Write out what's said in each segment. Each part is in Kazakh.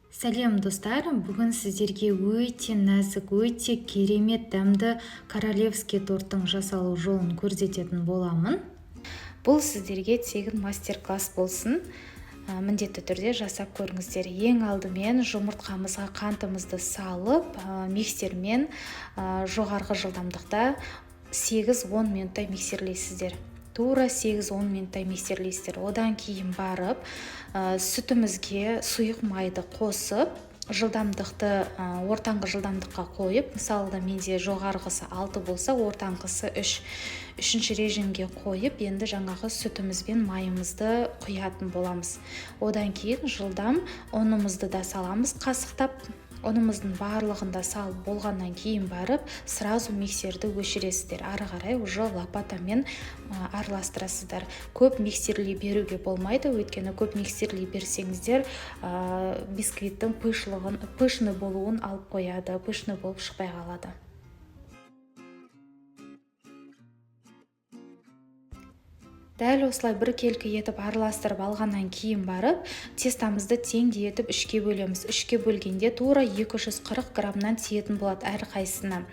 Сәлем, достар! Бүгін сіздерге өте нәзік, өте керемет дәмді королевский торттың жасалу жолын көрсететін боламын. Бұл сіздерге тегін мастер-класс болсын. Міндетті түрде жасап көріңіздер. Ең алдымен жұмыртқамызға қантымызды салып, миксермен жоғарғы жылдамдықта 8-10 минуттай миксерлейсіздер. Тура 8-10 минуттай миксерлейсіздер. Одан кейін барып, сүтімізге сұйық майды қосып, жылдамдықты ортаңғы жылдамдыққа қойып, мысалы, менде жоғарғысы 6 болса, ортаңғысы 3. Үшінші режимге қойып, енді жаңағы сүтіміз бен майымызды құятын боламыз. Одан кейін жылдам ұнымызды да саламыз қасықтап. Ұнымыздың барлығын да салып болғаннан кейін барып, сразу миксерді өшіресіздер. Ары қарай уже лопатамен араластырасыздар. Көп миксерлей беруге болмайды, өйткені көп миксерлей берсеңіздер, бисквиттің пышный болуын алып қояды, пышный болып шықпай қалады. Дәл осылай біркелкі етіп араластырып алғаннан кейін барып, тестамызды теңдей етіп үшке бөлеміз. Үшке бөлгенде тура 240 граммнан тиетін болады әрқайсысына.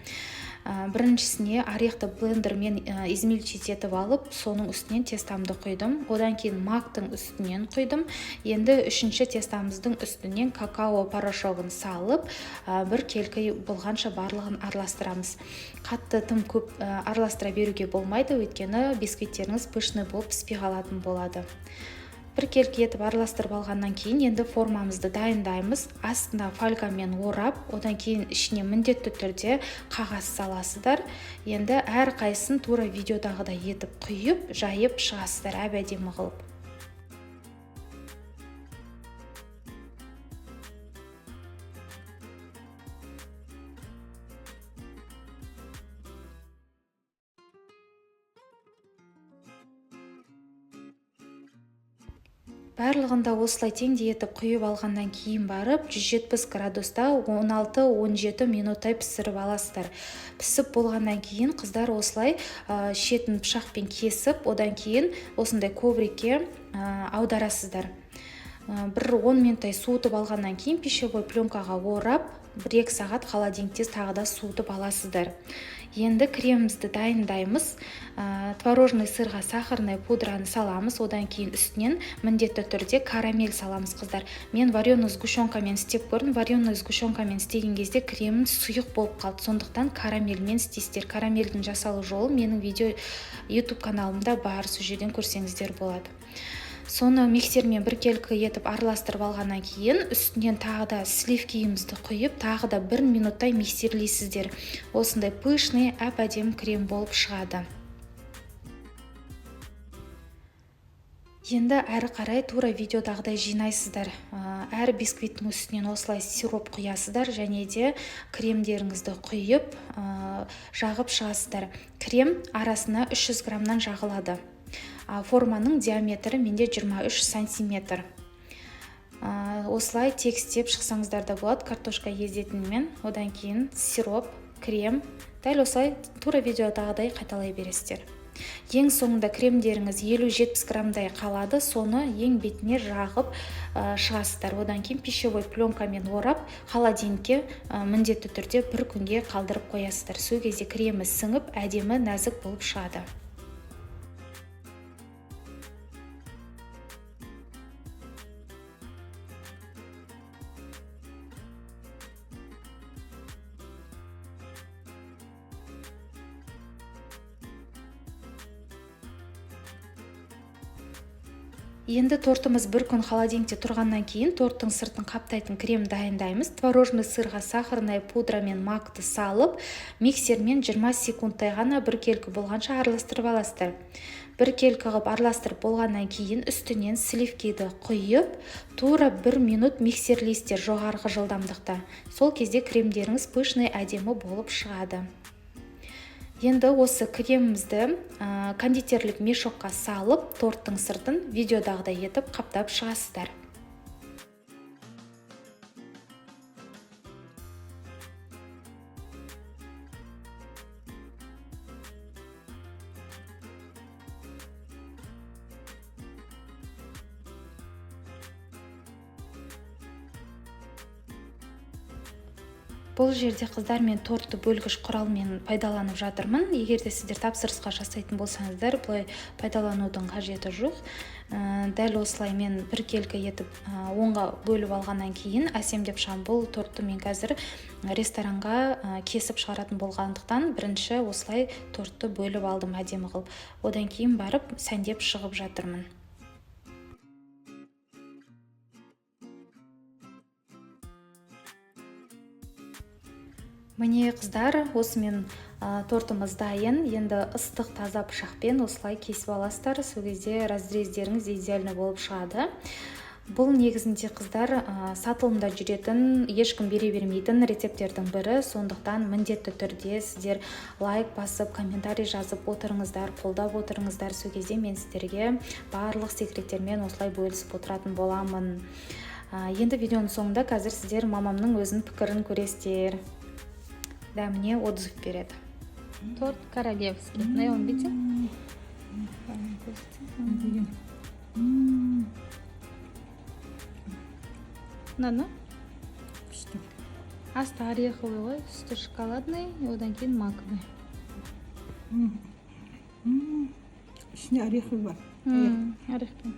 Біріншісіне орехты блендермен измельчить етіп алып, соның үстінен тестамды құйдым. Одан кейін мактың үстінен құйдым. Енді үшінші тестамыздың үстінен какао порошогын салып, біркелкі болғанша барлығын араластырамыз. Қатты тым көп араластыра беруге болмайды, өйткені бисквиттеріңіз пышный болып піспей қалатын болады. Біркелкі етіп араластырып алғаннан кейін енді формамызды дайындаймыз. Астына фольгамен орап, одан кейін ішіне міндетті түрде қағаз саласыздар. Енді әрқайсысын тура видеодағыдай етіп құйып, жайып шығасыздар әп-әдемі қылып. Барлығын да осылай теңдей етіп құйып алғаннан кейін барып, 170 градуста 16-17 минуттай пісіріп аласыздар. Пісіп болғаннан кейін, қыздар, осылай шетін пышақпен кесіп, одан кейін осындай коврикке аударасыздар. Бір 10 минуттай суытып алғаннан кейін пищевой пленкаға орап, 1-2 сағат холодильникте тағы да суытып аласыздар. Енді кремімізді дайындаймыз. Творожный сырға сахарная пудраны саламыз. Одан кейін үстінен міндетті түрде карамель саламыз, қыздар. Мен вареный сгущенкамен істеп көрдім. Вареный сгущенкамен істеген кезде кремім сұйық болып қалды. Сондықтан карамельмен істейсіздер. Карамельдің жасалу жолы менің видео YouTube каналымда бар. Сол жерден көрсеңіздер болады. Соны миксермен біркелкі етіп араластырып алғаннан кейін үстінен тағы да сливкиімізді құйып, тағы да бір минуттай миксерлейсіздер. Осындай пышный, әп-әдемі крем болып шығады. Енді әрі қарай тура видеодағыдай жинайсыздар. Әр бисквиттің үстінен осылай сироп құясыздар және де кремдеріңізді құйып, жағып шығасыздар. Крем арасына 300 граммнан жағылады. Форманың диаметрі менде 23 сантиметр. Осылай тегістеп шықсаңыздар да болады картошка езетінімен. Одан кейін сироп, крем, дәл осылай тура видеодағыдай қайталай бересіздер. Ең соңында кремдеріңіз 50-70 граммдай қалады, соны ең бетіне жағып, шығасыздар. Одан кейін пищевой пленкамен орап, холодильникке міндетті түрде бір күнге қалдырып қоясыздар. Сол кезде кремі сіңіп, әдемі нәзік болып шығады. Енді тортымыз бір күн холодильникте тұрғаннан кейін торттың сыртын қаптайтын крем дайындаймыз. Творожный сырға сахарная пудра мен макты салып, миксермен 20 секундтай ғана біркелкі болғанша араластырып аласыздар. Біркелкі қылып араластырып болғаннан кейін үстінен сливкиді құйып, тура бір минут миксерлейсіздер жоғарғы жылдамдықта. Сол кезде кремдеріңіз пышный, әдемі болып шығады. Енді осы кремімізді кондитерлік мешокқа салып, торттың сыртын видеодағыдай етіп қаптап шығасыздар. Бұл жерде, қыздар, мен тортты бөлгіш құралмен пайдаланып жатырмын. Егер де сіздер тапсырысқа жасайтын болсаңыздар, бұлай пайдаланудың қажеті жоқ. Дәл осылай мен біркелкі етіп 10-ға бөліп алғаннан кейін әсемдеп шығамын. Бұл тортты мен қазір ресторанға кесіп шығаратын болғандықтан, бірінші осылай тортты бөліп алдым әдемі қылып, одан кейін барып сәндеп шығып жатырмын. Міне, қыздар, осымен тортымыз дайын. Енді ыстық таза пышақпен осылай кесіп аласыздар, сол кезде разрездеріңіз идеально болып шығады. Бұл негізінде, қыздар, сатылымда жүретін, ешкім бере бермейтін рецепттердің бірі. Сондықтан міндетті түрде сіздер лайк басып, комментарий жазып отырыңыздар, қолдап отырыңыздар. Сол кезде мен сіздерге барлық секреттермен осылай бөлісіп отыратын боламын. Енді видеоның соңында қазір сіздер мамамның өзінің пікірін көресіздер, дәміне отзыв береді. Торт королевский. На он видите? Деген. Ұнады ма? Күшті. Асты ореховый ғой, үсті шоколадный, одан кейін маковый. Ішінде ореховый бар. Орехпен.